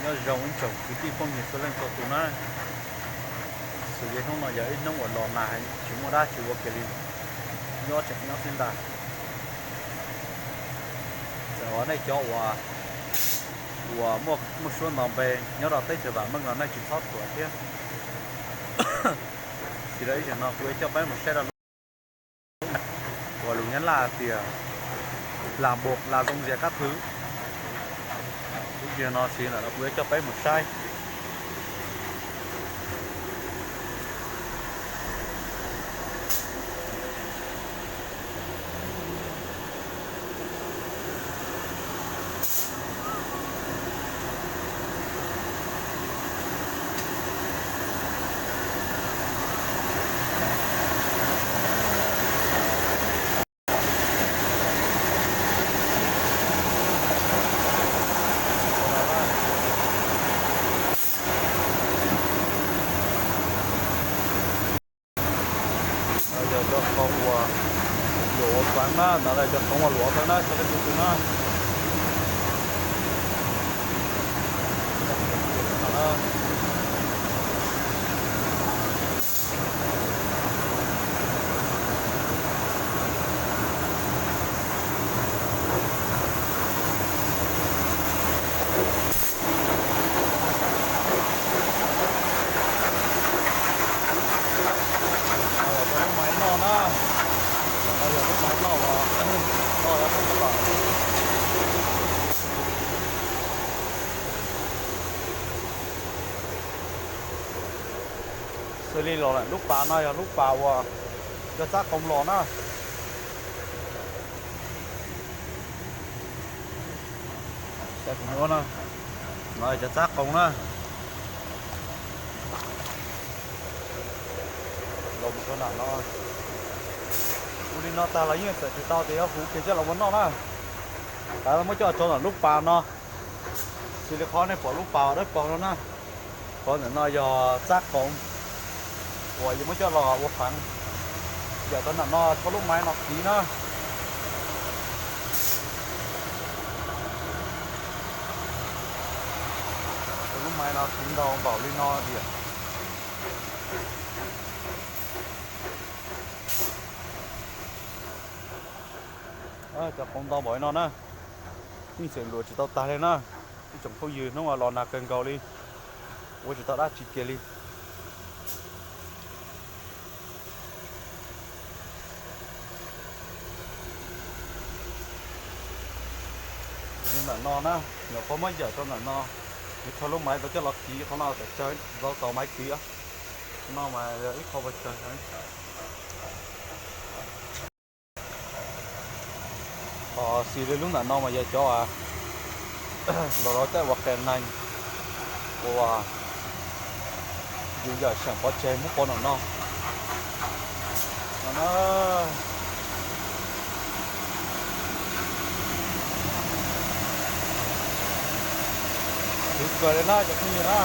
Nyob zoo ib tsoom kwv tij phooj ywg txhua leej txhua tus na. Xws li hnub no yog ib hnub uas los nag heev tsis muaj dab tsi ua kiag li, nyob tseem nyob xwb ntag. Txawm uas nej cov uas, uas muaj, muaj suab nto npe nyob rau teb chaws vam meej los nej tsis txhob thuam thiab. Xws li ib zaug no kuv yuav coj peb mus saib rau lub uas lus Nyab Laj tias là một là dông dè các thứ. Ib zaug no xws li no kuv yuav coj peb mus saib. Yog cov khoom uas luam ua feev na, no yog cov khoom uas luam ua feev na, cov leej txhua tus na. Lub maiv noj na, no yog lub maiv noj, noj los. Xws li los lawm lub pas no yog lub pas uas cov txab qoos los na. No cov txab qoos na. Los mus rau nram no. Ua li no tag los yeej txawm tsis tau tias yuav huv kiag coj los ua noj na. Lawv muab coj tso nram lub pas no. Xws li qhov nej pom lub pas uas dawb paug no na, qhov ntawm no yog txab qoos uas yuav muab coj los ua feev. Yam rau nram no rau lub maiv no kiv na. Rau lub maiv no kiv ntau npaum li no tiag. Cov qoos ntau npaum li no na, yeej tseem luam tsis tau tag li na. Ib tsoom phooj ywg, hnub no los nag kawg nkaus li, ua tsis tau dab tsi kiag li. Li ntawm no na, nyuam qhuav muab yawm rau ntawm no, yuav rho lub maiv tau coj los kiv qhov no kom tsawg ntau tau maiv kiv. No mas yog ib qho ua tsawg. Ho xws li lub ntawm no mas yog cov los rau tej uas qes neeg uas yus yawm seem pov tseg muab pov nram no. Khwv kawg li na cov phooj ywg na.